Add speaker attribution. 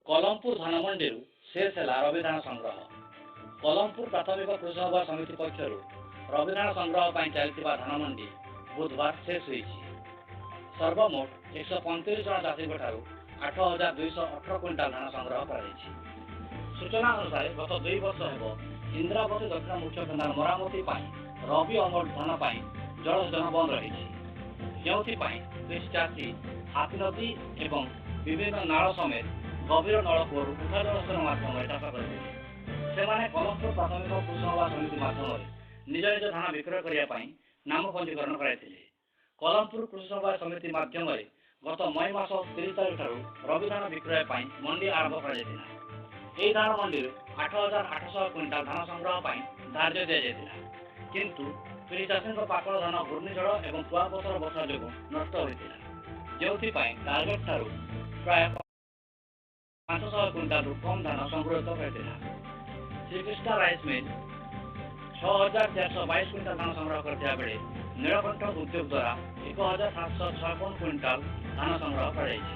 Speaker 1: କଲମପୁର ଧାନମଣ୍ଡିରୁ ଶେଷ ହେଲା ରବି ଧାନ ସଂଗ୍ରହ। କଲମପୁର ପ୍ରାଥମିକ କୃଷି ସମବାୟ ସମିତି ପକ୍ଷରୁ ରବି ଧାନ ସଂଗ୍ରହ ପାଇଁ ଚାଲିଥିବା ଧାନମଣ୍ଡି ବୁଧବାର ଶେଷ ହୋଇଛି। ସର୍ବମୋଟ 135 ଜଣ ଚାଷୀଙ୍କଠାରୁ 8218 କୁଇଣ୍ଟାଲ ଧାନ ସଂଗ୍ରହ କରାଯାଇଛି। ସୂଚନା ଅନୁସାରେ, ଗତ 2 ବର୍ଷ ହେବ ଇନ୍ଦ୍ରାବତୀ ଦକ୍ଷିଣ ମୁଖ୍ୟ କେନାଲ ମରାମତି ପାଇଁ ରବି ଅମଳ ଧାନ ପାଇଁ ଜଳସେଚନ ବନ୍ଦ ରହିଛି, ଯେଉଁଥିପାଇଁ କିଛି ଚାଷୀ ହାତୀ ନଦୀ ଏବଂ ବିଭିନ୍ନ ନାଳ ସମେତ ଗଭୀର ନଳକୂଅରୁ ଉଠା ଜଳସେଚନ ମାଧ୍ୟମରେ ଚାଷ କରିଥିଲେ। ସେମାନେ କଲମପୁର ପ୍ରାଥମିକ କୃଷି ସମବାୟ ସମିତି ମାଧ୍ୟମରେ ନିଜ ନିଜ ଧାନ ବିକ୍ରୟ କରିବା ପାଇଁ ନାମ ପଞ୍ଜୀକରଣ କରାଇଥିଲେ। କଲମପୁର କୃଷି ସମବାୟ ସମିତି ମାଧ୍ୟମରେ ଗତ ମଇ ମାସ 30 ତାରିଖଠାରୁ ରବି ଧାନ ବିକ୍ରୟ ପାଇଁ ମଣ୍ଡି ଆରମ୍ଭ କରାଯାଇଥିଲା। ଏହି ଧାନ ମଣ୍ଡିରୁ 8800 କୁଇଣ୍ଟାଲ ଧାନ ସଂଗ୍ରହ ପାଇଁ ଧାର୍ଯ୍ୟ ଦିଆଯାଇଥିଲା। କିନ୍ତୁ କିଛି ଚାଷୀଙ୍କ ପାକଳ ଧାନ ଘୂର୍ଣ୍ଣିଝଡ଼ ଏବଂ କୁଆପଥର ବର୍ଷା ଯୋଗୁଁ ନଷ୍ଟ ହୋଇଥିଲା, ଯେଉଁଥିପାଇଁ ଟାର୍ଗେଟ ଠାରୁ ପ୍ରାୟ 500 କୁଇଣ୍ଟାଲରୁ କମ୍ ଧାନ ସଂଗୃହୀତ ହୋଇଥିଲା। ଶ୍ରୀକୃଷ୍ଣ ରାଇସ୍ ମିଲ୍ 6422 କୁଇଣ୍ଟାଲ ଧାନ ସଂଗ୍ରହ କରିଥିବା ବେଳେ ନୀଳକଣ୍ଠ ଉଦ୍ୟୋଗ ଦ୍ୱାରା 1756 କୁଇଣ୍ଟାଲ ଧାନ ସଂଗ୍ରହ କରାଯାଇଛି।